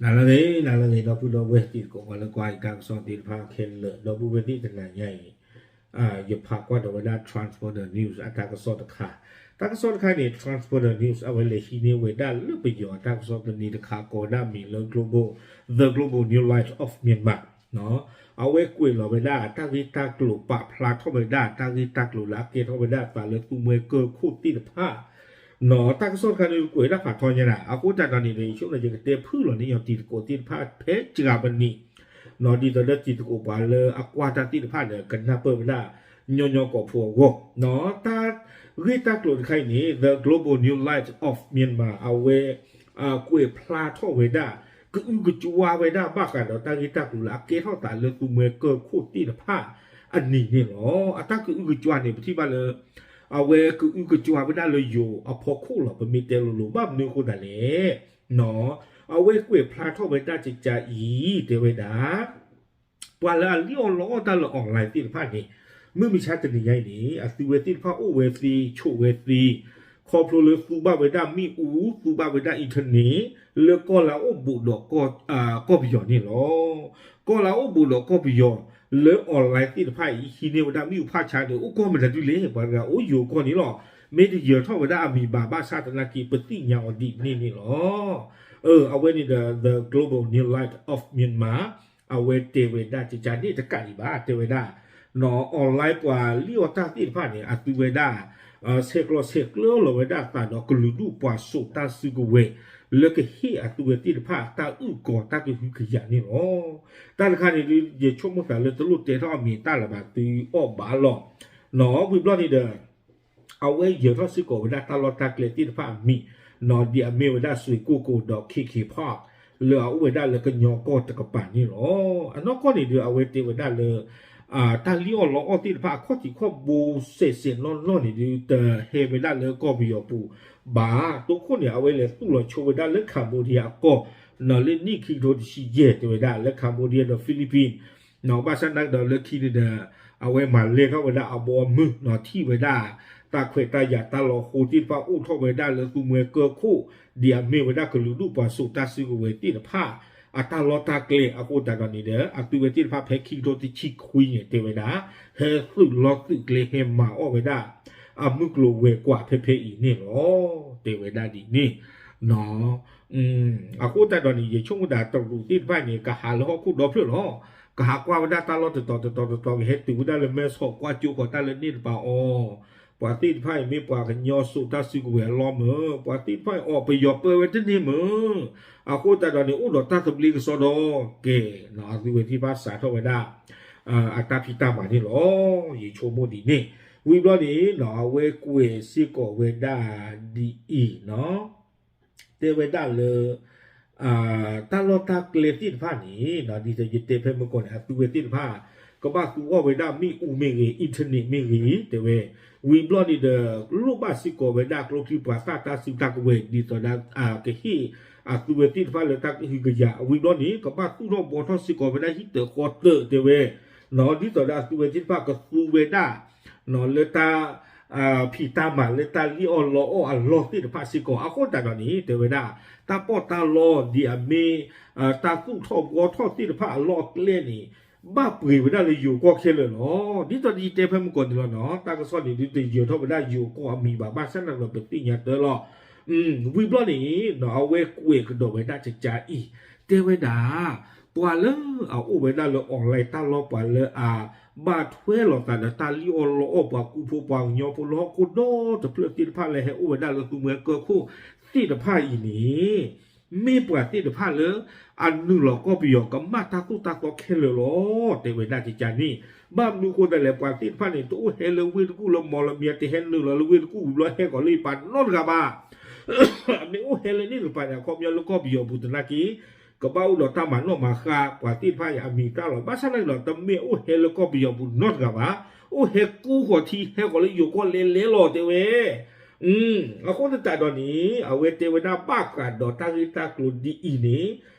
နၤလၢအဂ့ၤ နၤလၢအဂ့ၤ ဒီပုၢ်ဒီဝဲၢ်တံၤသကိး ပှၤလၢကွၢ်ယတၢ်ကစီၣ်သ့ၣ်တဖၣ်ခဲလၢာ် ဒီပုၢ်ဝဲၢ်သ့ၣ်တနၤညါအံၤ ယဖးကွၢ်ဒီးဝဲဒၣ် Transporter News အတၢ်ကစီၣ်တခါ, တၢ်ကစီၣ်တခါန့ၣ် Transporter News အဝဲလဲၤဟံးန့ၢ်ဝဲဒၣ်လၢပယီၤအတၢ်ကစီၣ်သန့တခါ ကိးဝဲဒၣ်မံၤလၢ Global, The Global New Light of Myanmar အဝဲကွဲးလီၤဝဲဒၣ်တၢ်ဂ့ၢ်တၢ်ကျိၤ ပာ်ဖျါထီၣ်ဝဲဒၣ်တၢ်ဂ့ၢ်တၢ်ကျိၤလၢအကဲထီၣ်ဝဲဒၣ်သးလၢသူမွဲကၢၢ်ခိၣ်သ့ၣ်တဖၣ် တၢ်ကစီၣ်တခါန့ၣ်ကွဲးဒၣ်ဖးထီညါနၤ အဃိသတးဒီးန့ၣ်ဒီး ယဆိကမိၣ်ယကတဲဖုၣ်လီၤန့ၢ်ယတံၤသကိးသ့ၣ်တဖၣ်ဖဲ Germany ဒ်သိးဒီးတံၤသကိးပှၤလၢအကွၢ်တၢ်သ့ၣ်တဖၣ်ဒီး ကနၢ်ပၢၢ်ဝဲဒၣ် ညီညီကိးဖိအဂီၢ် တၢ်ဂ့ၢ်တၢ်ကျိၤတခါအံၤန့ၣ် The Global New Light of Myanmar အဝဲ ကွဲးဖျါထီၣ်ဝဲဒၣ် ကအုကကွၢ်ဝဲဒၣ်ဘၣ်ဃးဒီးတၢ်ဂ့ၢ်တၢ်ကျိၤလၢအကဲထီၣ်သးလၢ သူမွဲကၢၢ်ခိၣ်သ့ၣ်တဖၣ်အနံၤန့ၣ်လီၤ. အတၢ်ကအုကကွၢ်န့ၣ် ပထံၣ်ဘၣ်လၢ အဝဲကအုကကွၢ်ဝဲဒၣ်လၢယိၤအဖီခိၣ်လီၤ. ပမ့ၢ်တဲလိၤလိၤ ဘၣ်မနုၤအဃိသတးလဲၣ် အဝဲကွဲးဖျါထီၣ်ဝဲဒၣ်ကကါအံၤ တဲဝဲဒၣ် ပှၤလၢအလံၣ်အီၣ်လီအီၣ်တၢ်လၢ online သ့ၣ်တဖၣ်န့ၣ် မုၢ်မဆါတနံၤညါအံၤန့ၣ် အသုဝဲသ့ၣ်တဖၣ်အိၣ်ဝဲသ့ ဆိးဝဲသ့ ခီဖျိလၢသူဘၣ်ဝဲဒၣ်မ့ၣ်အူ သူဘၣ်ဝဲဒၣ် internet လၢကီၢ်လၤအိၣ်ဘူးဒီး ကီၢ်ပယီၤန့ၣ်လီၤ. ကီၢ်လၤအိၣ်ဘူးဒီးကီၢ်ပယီၤ လၢ online သ့ၣ်တဖၣ်အံၤ ဟံးန့ၢ်ဝဲဒၣ်မ့ၣ်အူဖးဆါဒီး အိၣ်ကီၢ်မတၤဒုလဲၣ် ပှၤတဂၤအိၣ်ယိၤကီၢ်န့ၣ်လီၤ. မ့ၢ်တယၢၤထီၣ်ဝဲဒၣ်အမံၤဘၣ် ဘၣ်ဆၣ်သနာ်က့ ပသ့ၣ်ညါအီၤဒ်န့ၣ်န့ၣ်လီၤ. အဝဲန့ၣ်ဒီး The Global New Light of Myanmar အဝဲတဲဝဲဒၣ်ကကါန့ၣ်တကးဒံးဘၣ် တဲဝဲဒၣ် online ပှၤလံၣ်အီၣ်တၢ်သ့ၣ်တဖၣ်န့ၣ် အသုဝဲဒၣ် ဆဲးကျိးဆဲးကျၢလီၤဝဲဒၣ်သးဒီးကလုာ်ဒူၣ်ပှၤစိာ်တၢ်စုကဝဲၤ လၢကဟ့ၣ်အသုဝဲသ့ၣ်တဖၣ်တၢ်အုၣ်ကီၤတၢ်ကဟုကယာ်န့ၣ်လီၤ. တၢ်တခါန့ၣ်ဒုး ယဆိကမိၣ်သးလၢတလိၣ်တဲထီၣ်အမံၤတၢ်လၢၤဘၣ် သုအီၣ်ဘၣ်လီၤ. ဝံၤဘျီန့ၣ်ဒီး အဝဲယၢၤထီၣ်စ့ၢ်ကီးဝဲဒၣ်တၢ်လီၢ်တၢ်ကျဲသ့ၣ်တဖၣ်အမံၤ ဒ်အမ့ၢ်ဝဲဒၣ် စွ့ၤကိၢ်ကိၢ် ဒီး K K Park လၢအအိၣ်ဝဲဒၣ်လၢကညီကီၢ်တကပၤန့ၣ်လီၤ. အနီၢ်ကီၢ်န့ၣ်ဒုး အဝဲတဲဝဲဒၣ်လၢ တၢ်လံၣ်အီၣ်လီအီၣ်သ့ၣ်တဖၣ် အခီၣ်ထံးခီၣ်ဘိစဲးစဲးနီၢ်နီၢ်န့ၣ်ဒုး တဟဲဝဲဒၣ်လၢကီၢ်ပယီၤပူၤဘၣ်. တိခိၣ်န့ၣ် အဝဲလဲၤသူၣ်လီၤဆိဝဲဒၣ်လၢ Cambodia အကီၢ် လၢနံၣ်ခံကထိတဆံယဲၢ် တဲဝဲဒၣ်လၢ Cambodia ဒီး Philippines ဘၣ်ဆၣ်သနာ်က့ဒီးလၢခံန့ၣ်ဒီး အဝဲမၤလဲၢ်ထီၣ်ဝဲဒၣ်အဘီအမုၢ် ထံၣ်ဝဲဒၣ် တၢ်ခွဲးတၢ်ယာ်တၢ်လီၤဟိသ့ၣ်တဖၣ်အိၣ်ထီၣ်ဝဲဒၣ်လၢသူမွဲကၢၢ်ခိၣ် ဒ်အမ့ၢ်ဝဲဒၣ်ကလုာ်ဒူၣ်ပှၤစိာ်တၢ်စုကဝဲၤသ့ၣ်တဖၣ် အတၢ်လီၢ်တၢ်ကျဲအဃိသတးဒီးန့ၣ်ဒီး အသုဝဲသ့ၣ်တဖၣ်ဖဲခံကထိတဆံခွံန့ၣ် တဲဝဲဒၣ် ဟဲသုးလီၤသုးကျဲဟဲမၤအီၣ်ဝဲဒၣ် အမုၢ်ကျိၤဝဲၤကွာ်ဖဲဖဲအံၤန့ၣ်လီၤ. တဲဝဲဒၣ်ဒ်န့ၣ် အဃိသတးဒီးန့ၣ် ယဆိကမိၣ်သးတရူးသ့ၣ်တဖၣ်န့ၣ် ကဟးလၢဟီၣ်ခိၣ်ဒီဖျၢၣ်လီၤ. ကဟးကွၢ်ဝဲဒၣ်တၢ်လီၢ်တတီၤတတီၤတတီၤ ကဟဲတုၤဝဲဒၣ်လၢမဲဆီး ကွၢ်ကၠိဃီၤတၢ်လၢန့ၣ်တပၤအီၤ ပှၤသ့ၣ်တဖၣ်အံၤမ့ၢ်ပှၤကညီစိာ်တၢ်စုကဝဲၤအလီၢ်မၢ် ပှၤသ့ၣ်တဖၣ်အံၤအီၣ်ပယီၤပၢဝဲတန့ၢ်မၢ်. အဃိသတးဒီးန့ၣ် အိၣ်ဒီးတၢ်သဘျ့ကစီဒီ ကဲ အသုဝဲသ့ၣ်တဖၣ်စးထီၣ်ဝဲဒၣ် အတၢ်ဖံးတၢ်မၤန့ၣ်လီၤ. ယဆိကမိၣ်ဒ်န့ၣ် ဝံၤဘျီန့ၣ် အဝဲကွဲးစ့ၢ်ကီးဝဲဒၣ်ဒ်အံၤ တဲဝဲဒၣ်လၢ တၢ်လီၢ်တၢ်ကျဲသ့ၣ်တဖၣ်န့ၣ် ဒ်သိးယတဲဖဲမုၢ်ကီၢ်န့ၣ် အသုဝဲသ့ၣ်တဖၣ် ကဘၣ်သူအီၣ်ဝဲဒၣ်မ့ၣ်အူမ့ၢ်ဂ့ၤ internet မ့ၢ်ဂ့ၤ တဲဝဲ ဝံၤဘျီန့ၣ်ဒီး လိၣ်ဘၣ်စ့ၢ်ကီးဝဲဒၣ်ကျိချံမျိာ်သၣ်တၢ်စုတၢ်ကဝဲၤ ဒ်သိးဒီး ကဟ့ၣ်အသုဝဲသ့ၣ်တဖၣ်လၢတၢ်ကဟုကယာ် ဝံၤဘျီန့ၣ် ကဘၣ်သူၣ်ထီၣ်ဘှီထီၣ်စ့ၢ်ကီးဝဲဒၣ်ဟံၣ်တၢၤဃီတၢၤ တဲဝဲ ဒ်သိးဒီးအသုဝဲသ့ၣ်တဖၣ်ကသူဝဲဒၣ် လၢတၢ် ဖံးတၢ်မၤလၢတၢ်လံၣ်အီၣ်လီအီၣ်အလီၢ်သ့ၣ်တဖၣ်စ့ၢ်ကီး အဃိသတးဒီးန့ၣ် တဲဝဲဒၣ် တၢ်ပီးတၢ်လီဒ်အမ့ၢ် တၢ်သူၣ်ထီၣ်ဘှီထီၣ်သ့ၣ်တဖၣ်အလီၢ်အကျဲန့ၣ် ဘၣ်ပှ့ၤဝဲဒၣ်လၢယိၤကီၢ်ခဲလၢာ်လီၤ. ဒ်သိးယတဲဖဲမုၢ်ကီၢ်န့ၣ်လီၤနီၤ တၢ်ကစီၣ်န့ၣ်ဒုးတယၢၤထီၣ်ဝဲဒၣ်ယိၤကီၢ်အမံၤဘၣ် ဘၣ်ဆၣ်သနာ်က့ဒီးပသ့ၣ်ညါတၢ်လီၤ. ဝံၤဘျီန့ၣ် အဝဲကွဲးကဒီးဝဲဒၣ်ကကါအံၤ တဲဝဲဒၣ် ပှၤလၢအအိၣ်ဝဲဒၣ်လၢ online တၢ်လီၢ် ပှၤလၢအဘၣ်ထွဲလိာ်သးဒီးတၢ်လံၣ်အီၣ်လီအီၣ် ပှၤကူဖိပှၤကညီဖိလၢဟီၣ်ခိၣ်ဒီတဖျၢၣ်သ့ၣ်တဖၣ်လၢဟဲအိၣ်ဝဲဒၣ်လၢသူမွဲကၢၢ်ခိၣ်သ့ၣ်တဖၣ်အံၤန့ၣ် မ့ၢ်ပှၤသ့ၣ်တဖၣ်လၢ အနုာ်လီၤကီၢ်ပယီၤကမၣ်တၢ်သိၣ်တၢ်သီခဲလၢာ်လီၤ. တဲဝဲဒၣ်ကကါန့ၣ် ဘၣ်မနုၤအဃိသတးလဲၣ် ပှၤသ့ၣ်တဖၣ်န့ၣ် တအိၣ်ဟဲလၢဝ့ၢ်တကူၣ်လၢ မီၣ်လမၠဲ တဟဲနုာ်လီၤလၢဝ့ၢ်တကူၣ်ဝံၤဘျီဟဲကီးလၢယပၤနီတဂၤဘၣ် မ့ၢ်အိၣ်ဟဲလၢန့ၣ်တကပၤန့ၣ် အခီပညီလၢကီၢ်ပယီၤပူၤသနာ်က့ ကဘၣ်အိၣ်ဒီးတၢ်မၤနီၣ်မၤဃါ ပှၤသ့ၣ်တဖၣ်အံၤအမံၤတၢ်လီၤ. ဘၣ်ဆၣ်သနာ်က့ဒီး တမ့ၢ်အိၣ်ဟဲလၢကီၢ်ပယီၤပူၤနီတဂၤဘၣ်. အိၣ်ဟဲကူဃီၤထံ ဟဲဃီၤလၢယိၤကီၢ်လဲၤလဲၤလီၤ တဲဝဲ. အဃိသတးဒီးန့ၣ် အဝဲတဲဝဲဒၣ်ဘၣ်ဃးဒီးတၢ်ဂ့ၢ်တၢ်ကျိၤဒ်အံၤန့ၣ်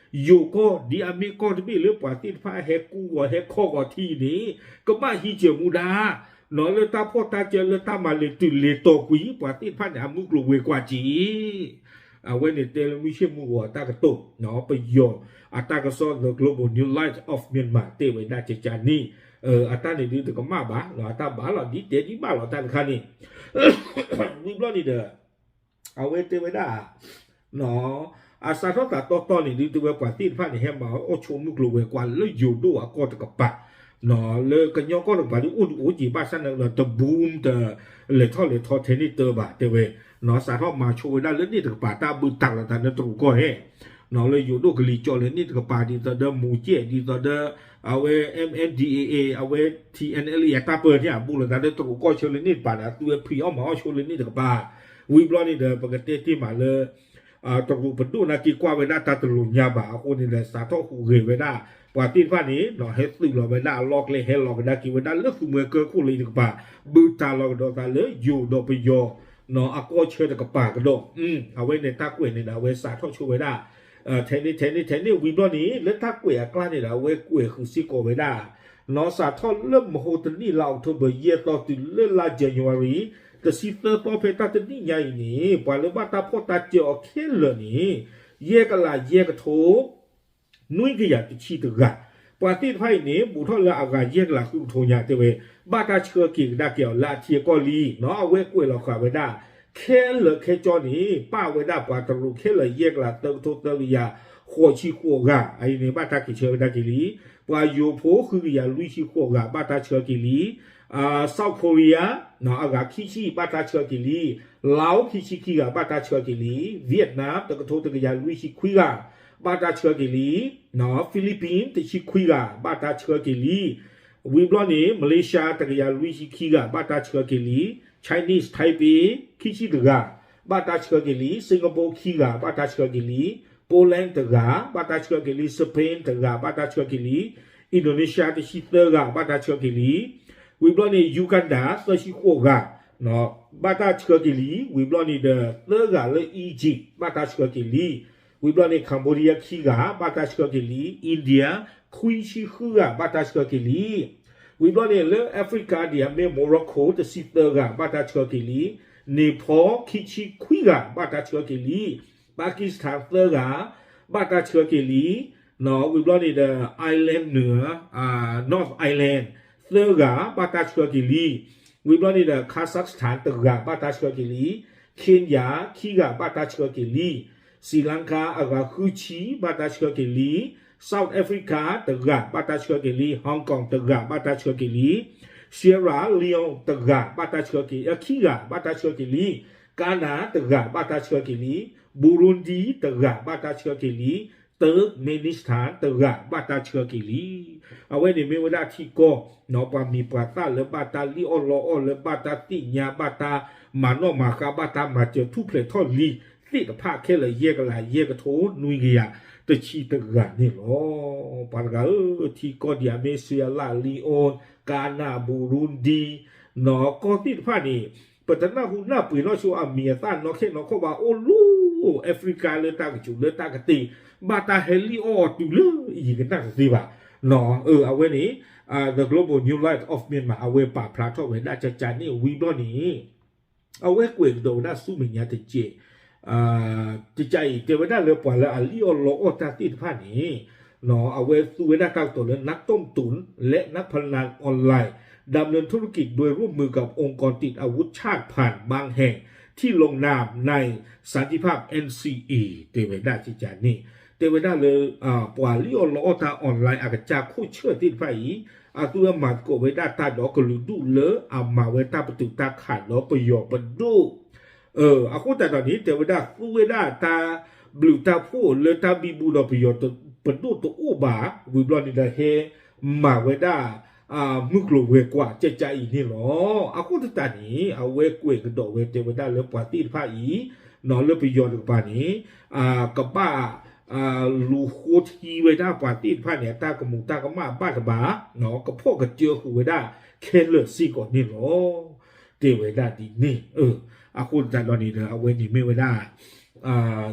ယိၤကီၢ်ဒ်အမ့ၢ်ကီၢ်တဘ့ၣ်လၢပှၤသ့ၣ်တဖၣ်ဟဲကူဃီၤဟဲခီဃီၤထံန့ၣ် ကဘၣ်ဟံးစၢၤမူဒါ နီၢ်လၢတၢ်ဖီၣ်တၢ်စၢလၢတၢ်မၤလဲၤတုၤလဲၤတီၤကွံာ် ပှၤသ့ၣ်တဖၣ်န့ၣ် အမုၢ်ကျိၤဝဲၤကွာ်က့ၤ အဝဲန့ၣ်တဲလၢမုၢ်ဆ့ၣ်မုၢ်ဂီၤအတၢ်ကတိၤ ပယီၤအတၢ်ကစီၣ် The Global New Light of Myanmar တဲဝဲဒၣ်ကကန့ၣ် အတၢ်န့ၣ်ဒုးတကမၣ်ဘၣ် အတၢ်ဘၣ်လီၤ ဒ်တဲဒ်ဘၣ်လီၤတၢ်တခါန့ၣ် ဝံၤဘျီန့ၣ်ဒီး အဝဲတဲဝဲဒၣ် အစးထီၣ်သးတီတီန့ၣ်ဒုး တဲဝဲပှၤသ့ၣ်တဖၣ်န့ၣ် ဟဲမၤအီၣ်ဆိးမုၢ်ကျိၤဝဲၤကွာ်လၢယိၤဒိၣ်အကီၢ်တကပၤ လၢကညီကီၢ်တကပၤဒုးအိၣ်ဒုးအိၣ်က့ၤ ဘၣ်ဆၣ်န့ၣ်ဒီး တဘူတလဲၤထီၣ်လဲၤထီထဲန့ၣ်တၢဘၣ် တဲဝဲ စးထီၣ်မၤဆိဝဲဒၣ်လၢန့ၣ်တကပၤ တၢ်ဘုၣ်တၢ်လီၤသးလၢတရူးကီၢ်ဟဲ လၢယိၤဒိၣ်ကလံၤကၠီလၢန့ၣ်တကပၤ ဒ်သိးဒီးမူၤကဲး ဒ်သိးဒီး အဝဲ M N D A A အဝဲ T N L A အတၢ်ပၢန့ၣ် အဘူးလိာ်သးလၢတရူးကီၢ်ဆၢလၢန့ၣ်တကပၤန့ၣ် အသုဝဲဖံးအီၣ်မၤအီၣ်ဆိလၢန့ၣ်တကပၤ ဝံၤဘျီန့ၣ်ဒီး ပကတဲတ့ၢ်မးလၢ တရူးပဒိၣ်နာ်က့ၤကွၢ်ဝဲဒၣ်တၢ်တလိၤညါဘၣ်အဃိန့ၣ်ဒီး စးထီၣ်ဟူးဂဲၤဝဲဒၣ် ပှၤသ့ၣ်တဖၣ်န့ၣ် ဟဲသုးလီၤဝဲဒၣ်အလီၢ်ကျဲ ဟဲလီၤကဒါက့ၤဝဲဒၣ်လၢသူမှဲကၢခိၣ်လၢအံၤတကပၤ ဘုၣ်တၢ်လီၤကဒီးသးလၢယိၤဒီးပယီၤ အကီၢ်ဆၢတကပၤကဒီး အဝဲန့ၣ်တၢ်ကွဲးန့ၣ်ဒီး အဝဲစးထီၣ်ဆိဝဲဒၣ် ထဲန့ၣ်ထဲန့ၣ်ထဲန့ၣ် ဝံၤဘျီန့ၣ် လၢတၢ်ကွဲးအကျါန့ၣ်ဒီး အဝဲကွဲးဃုာ်စ့ၢ်ကီးဝဲဒၣ် နီၢ်စးထီၣ်လၢမဟိတနံၣ်လါအီးကထိဘၢၣ် ယဲၢ်သီတုၤလၢလါ January တဆံသၢသီဖဲတၢ်တနံၣ်ညါအံၤန့ၣ် ပှၤလၢဘၣ်တၢ်ဖီၣ်တၢ်စၢၤအီၤခဲလၢာ်န့ၣ် ယဲၢ်ကလးယဲၢ်ကထိ နွံကယၤတဆံတဂၤ ပှၤသ့ၣ်တဖၣ်အံၤန့ၣ် ဘူးထီၣ်လၢအဂၤယဲၢ်ကလးဃုကထိညါတဲဝဲ ဘၣ်တၢ်ဆှၢက့ၤကဒါက့ၤအီၤလၢအထံအကီၢ်လံ နီၢ်အဝဲကွဲးလီၤဃာ်ဝဲဒၣ် ခဲလၢာ်ခဲကၠီန့ၣ် ပၣ်ဝဲဒၣ်ပှၤတရူးခဲလၢာ်ယဲၢ်ကလးသၢကထိသၢကယၤ ဃိးဆံဃိးဂၤ အအံၤန့ၣ် ဘၣ်တၢ်က့ၤဆှၢကဒါက့ၤလံ ပှၤယိၤဖိဃုကယၤလွံၢ်ဆံဃိးဂၤ ဘၣ်တၢ်ဆှၢက့ၤလံ South Korea အဂၤခံဆံ ဘၣ်တၢ်ဆှၢက့ၤလံ Laos ခံဆံခံဂၤ ဘၣ်တၢ်ဆှၢက့ၤလံ Vietnam တကထိတကယၤလွံၢ်ဆံခွံဂၤ ဘၣ်တၢ်ဆှၢက့ၤလံ Philippines တဆံခွံဂၤ ဘၣ်တၢ်ဆှၢက့ၤလံ ဝံၤဘျီန့ၣ် Malaysia တကယၤလွံၢ်ဆံခံဂၤ ဘၣ်တၢ်ဆှၢက့ၤလံ Chinese Taipei ခံဆံတဂၤ ဘၣ်တၢ်ဆှၢက့ၤလံ Singapore ခံဂၤ ဘၣ်တၢ်ဆှၢက့ၤလံ Poland တဂၤ ဘၣ်တၢ်ဆှၢက့ၤလံ Spain တဂၤ ဘၣ်တၢ်ဆှၢက့ၤလံ Indonesia တဆံသၢဂၤ ဘၣ်တၢ်ဆှၢက့ၤလံ ဝံၤဘျီန့ၣ် Uganda သၢဆံဃိးဂၤ ဘၣ်တၢ်ဆှၢက့ၤလံ ဝံၤဘျီန့ၣ်ဒီး သၢဂၤလၢ Egypt ဘၣ်တၢ်ဆှၢက့ၤလံ ဝံၤဘျီန့ၣ် Cambodia ခံဂၤ ဘၣ်တၢ်ဆှၢက့ၤလံ India ခွံဆံဃုဂၤ ဘၣ်တၢ်ဆှၢက့ၤလံ ဝံၤဘျီန့ၣ် လၢ Africa ဒ်အမ့ၢ် Morocco တဆံသၢဂၤ ဘၣ်တၢ်ဆှၢက့ၤလံ Nepal ခံဆံခွံဂၤ ဘၣ်တၢ်ဆှၢက့ၤလံ Pakistan သၢဂၤ ဘၣ်တၢ်ဆှၢက့ၤလံ ဝံၤဘျီန့ၣ်ဒီး Ireland နၢၤ North Ireland သၢဂၤ ဘၣ်တၢ်ဆှၢက့ၤလံ ဝံၤဘျီန့ၣ်ဒီး Kazakhstan တဂၤ ဘၣ်တၢ်ဆှၢက့ၤလံ Kenya ခံဂၤ ဘၣ်တၢ်ဆှၢက့ၤလံ Sri Lanka အဂၤဃုဆံ ဘၣ်တၢ်ဆှၢက့ၤလံ South Africa တဂၤ ဘၣ်တၢ်ဆှၢက့ၤလံ Hong Kong တဂၤ ဘၣ်တၢ်ဆှၢက့ၤလံ Sierra Leone တဂၤ ဘၣ်တၢ်ဆှၢက့ၤ အခံဂၤ ဘၣ်တၢ်ဆှၢက့ၤလံ Ghana တဂၤ ဘၣ်တၢ်ဆှၢက့ၤလံ Burundi တဂၤ ဘၣ်တၢ်ဆှၢက့ၤလံ Turkmenistan တဂၤ ဘၣ်တၢ်ဆှၢက့ၤလံ အဝဲန့ၣ်မ့ၢ်ဝဲဒၣ်ထံကီၢ် ပှၤမံၤပှၤသၣ်လၢဘၣ်တၢ်လံၣ်အီၣ်လီအီၣ်လၢဘၣ်တၢ်သ့ၣ်ညါ ဘၣ်တၢ်မၤနီၣ်မၤဃါ ဘၣ်တၢ်မၤစၢၤထူၣ်ဖျဲးထီၣ်လံၤသ့ၣ်တဖၣ်ခဲလၢာ် ယဲၢ်ကလးယဲၢ်ကထိနွံကယၤတဆံတဂၤန့ၣ်လီၤ. ပှၤတဂၤဧၢ, ထံကီၢ်ဒ်အမ့ၢ် Sierra Leone, Ghana, Burundi နီၢ်ကီၢ်သ့ၣ်တဖၣ်န့ၣ် ပတနၢ်ဟူနၢ်ပှ့ၤနီၣ်ဆိအမံၤအသၣ်နီၢ်ခဲနီၢ်ခီၣ်ဘၣ် အိၣ်လၢ Africa လၢတၢ်ကစူၤလၢတၢ်ကတ့ၢ် ဘၣ်တၢ်ဟဲလံၣ်အီၣ်အီၤတုၤလၢယံၤကနၣ်တသ့ဘၣ်. အဝဲန့ၣ် The Global New Light of Myanmar အဝဲပာ်ဖျါထီၣ်ဝဲဒၣ်ကကန့ၣ် ဝံၤဘျီန့ၣ် အဝဲကွဲးကဒီးဝဲဒၣ်ဆူမဲာ်ညါတကဲး ကကအံၤ တဲဝဲဒၣ်လၢပှၤလၢအလံၣ်အီၣ်လီအီၣ်တၢ်သ့ၣ်တဖၣ်န့ၣ် အဝဲသူဝဲဒၣ်တၢ်ကတိၤလၢ นักต้มตุ๋น และนักพนันออนไลน์ ดำเนินธุรกิจโดยร่วมมือกับองค์กรติดอาวุธชาติผ่านบางแห่งที่ลงนามในสันติภาพ เอ็นซีอี တဲဝဲဒၣ်ကကန့ၣ် တဲဝဲဒၣ်လၢ ပှၤလံၣ်အီၣ်လီအီၣ်တၢ် online အကစၢ်ခိၣ်ဆၢၣ်သ့ၣ်တဖၣ်အံၤ အသုဝဲမၤသကိးဝဲဒၣ်တၢ်ဒီးကလုာ်ဒူၣ်လၢအမၤဝဲတၢ်ပတုာ်တၢ်ခးဒီးပယီၤပဒိၣ် အဃိသတးဒီးန့ၣ် တဲဝဲဒၣ်သူဝဲဒၣ်တၢ်ဘျုးတၢ်ဖှိၣ်လၢတၢ်ဘံဘူဒီးပယီၤပဒိၣ်တအိၣ်ဘၣ် ဝံၤဘျီန့ၣ်ဒီးဟဲမၤဝဲဒၣ် မုၢ်ကျိၤဝဲၤကွာ်ကကအံၤန့ၣ်လီၤ. အဃိသတးန့ၣ် အဝဲကွဲးကဒီးဝဲတဲဝဲဒၣ်လၢပှၤသ့ၣ်တဖၣ်အံၤ လၢပယီၤတကပၤန့ၣ် ကဘၣ် လူၤဃိထံဝဲဒၣ်ပှၤသ့ၣ်တဖၣ်န့ၣ် အတၢ်ကမူးတၢ်ကမၣ်ဘၣ်တဘၣ် ကဖီၣ်ကစၢဃုာ်ဝဲဒၣ်ခဲလၢာ်စ့ၢ်ကီးန့ၣ်လီၤ. တဲဝဲဒၣ်ဒ်န့ၣ် အဃိသတးဒီးန့ၣ်ဒီး အဝဲန့ၣ်မ့ၢ်ဝဲဒၣ်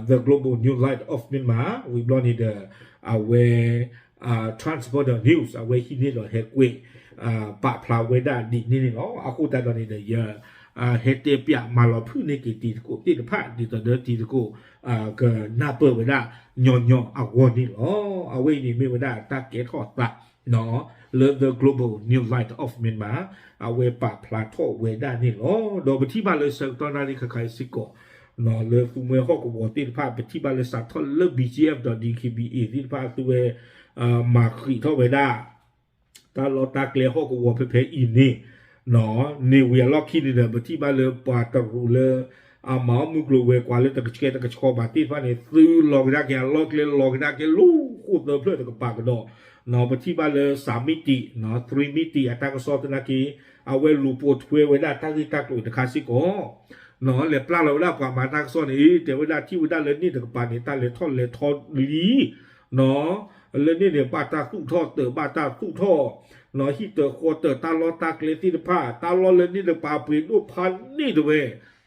The Global New Light of Myanmar ဝံၤဘျီန့ၣ်ဒီး အဝဲ Transborder News အဝဲဟံးန့ၢ်ဒီးဟဲကွဲး ပာ်ဖျါဝဲဒၣ်ဒ်န့ၣ်န့ၣ်လီၤ. အဃိသတးဒီးန့ၣ်ဒီး ယ ဟဲတဲပၠးမၤလီၤဖုၣ်န့ၢ်က့ၤတံၤသကိးသ့ၣ်တဖၣ် ဒ်သိးဒီးတံၤသကိး ကနၢ်ပၢၢ်ဝဲဒၣ်ညီညီအဂီၢ်န့ၣ်လီၤ. အဝဲအံၤန့ၣ်မ့ၢ်ဝဲဒၣ်တၢ်ကဲထီၣ်သး လၢ The Global New Light of Myanmar အဝဲပာ်ဖျါထီၣ်ဝဲဒၣ်န့ၣ်လီၤ. ဒီးပထံၣ်ဘၣ်လၢဆၢကတီၢ်နၣ်ရံၣ်ခါခါအံၤစ့ၢ်ကီး လၢသူမှဲဟီၣ်ကဝီၤသ့ၣ်တဖၣ် ပထံၣ်ဘၣ်လၢစးထီၣ်လၢ B G F ဒီး D K B A သ့ၣ်တဖၣ် အသုဝဲ မၤဃံးထီၣ်ဝဲဒၣ် တၢ်လီၢ်တၢ်ကျဲဟီၣ်ကဝီၤဖဲဖဲအံၤန့ၣ် န့ၢ်ဝံၤအလီၢ်ခံန့ၣ်ဒီး ပထံၣ်ဘၣ်လၢပှၤတရူးလၢ အမၤအီၣ်မုၢ်ကျိၤဝဲၤကွာ်လၢတကဆှဲတကဆှီဘၣ်သ့ၣ်တဖၣ်န့ၣ် သုးလီၤကဒါက့ၤအလီၢ်ကျဲ လီၤကဒါက့ၤလၢဃိၣ်သၢဖျၢၣ်တကပၤကဒီး ပထံၣ်ဘၣ်လၢ စၣ်မံတံး သရံမံတံး အတၢ်ကစီၣ်သနာ်က့ အဝဲလူၤပိာ်ထွဲဝဲဒၣ်တၢ်ဂ့ၢ်တၢ်ကျိၤတခါစ့ၢ်ကီး လဲၤပျၢ်လီၤဝဲဒၣ်ပှၤမၤတၢ်ကစီၣ်န့ၣ် တဲဝဲဒၣ်ထံၣ်ဝဲဒၣ်လၢန့ၣ်တကပၤန့ၣ် တၢ်လဲၤထီၣ်လဲၤထီလံ လၢန့ၣ်န့ၣ် ဘၣ်တၢ်သူၣ်ထီၣ်တၢး ဘၣ်တၢ်သူၣ်ထီၣ် ဟံၣ်တၢၤဃီတၢၤ တၢ်လီၢ်တၢ်ကျဲသ့ၣ်တဖၣ် တၢ်လီၢ်လၢန့ၣ်တကပၤပှ့ၤဒိၣ်ဖးန့ၢ်တဝဲ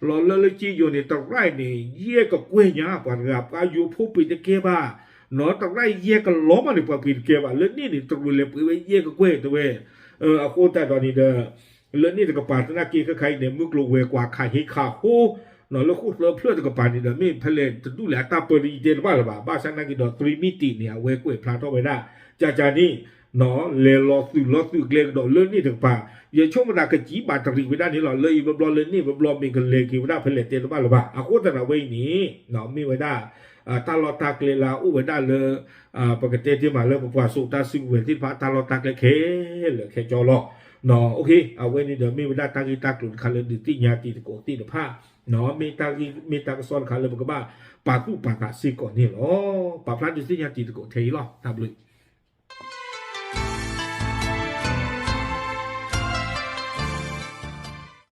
လီၤလၢလၢက့ယိၤန့ၣ် တရၢၢ်န့ၣ် ယဲၢ်ကကွဲၢ်ညါ ပှၤတဂၤ ပှၤယိၤဖိပှ့ၤတကဲဘၣ် တရၢၢ်ယဲၢ်ကလီမးန့ၣ် ပှၤပှ့ၤတကဲဘၣ် လၢန့ၣ်န့ၣ် တရူးလဲၤပှ့ၤဝဲယဲၢ်ကကွဲၢ်တဝဲ အဃိသတးဒီးန့ၣ်ဒီး လၢန့ၣ်တကပၤသနာ်က့ခဲခါအံၤန့ၣ် မုၢ်ကျိၤဝဲၤကွာ်ခးဟ့ခးဟိ လၢဃိၣ်သၢဖျၢၣ်တကပၤန့ၣ်ဒီး မ့ၢ်ဖဲလဲၣ်တဒူၣ်လဲၣ်အတၢ်ပၢတယံၤတဲတဘၣ်လၢၤဘၣ် ဘၣ်ဆၣ်သနာ်က့ဒီး သရံမံတံးန့ၣ် အဝဲကွဲးဖျါထီၣ်ဝဲဒၣ် ကကန့ၣ် လဲၤလီၤသုးလီၤသုးကျဲကဒီးလၢန့ၣ်တကပၤ ယဆိကမိၣ်သးကစံးဘၣ်တရံးဝဲဒၣ်န့ၣ်လီၤ လၢအံၤဘျီဘျီလၢန့ၣ်ဘျီဘျီမ့ၢ်ကလဲၤက့ၤဝဲဒၣ်ဖဲလဲၣ်တဲတဘၣ်လၢၤဘၣ် အဃိသတးဒီးဝဲအံၤန့ၣ် မ့ၢ်ဝဲဒၣ် တၢ်လီၢ်တၢ်ကျဲလၢအအိၣ်ဝဲဒၣ်လၢ ပကတဲတ့ၢ်မးလၢပပှၤစိာ်တၢ်စုကဝဲၤသ့ၣ်တဖၣ်တၢ်လီၢ်တၢ်ကျဲခဲလၢာ်ခဲဆ့လီၤ အဝဲန့ၣ်ဒီးမ့ၢ်ဝဲဒၣ်တၢ်ဂ့ၢ်တၢ်ကျိၤတခါလၢဒုးသ့ၣ်ညါတံၤသကိးသ့ၣ်တဖၣ် မ့ၢ်တၢ်ဂ့ၢ်မ့ၢ်တၢ်ကစီၣ်တခါလၢပကဘၣ်ပာ်သူၣ်ပာ်သးစ့ၢ်ကီးန့ၣ်လီၤ ပာ်ဖျါဒုးသ့ၣ်ညါတံၤသကိးထဲအံၤလီၤ တၢ်ဘျုး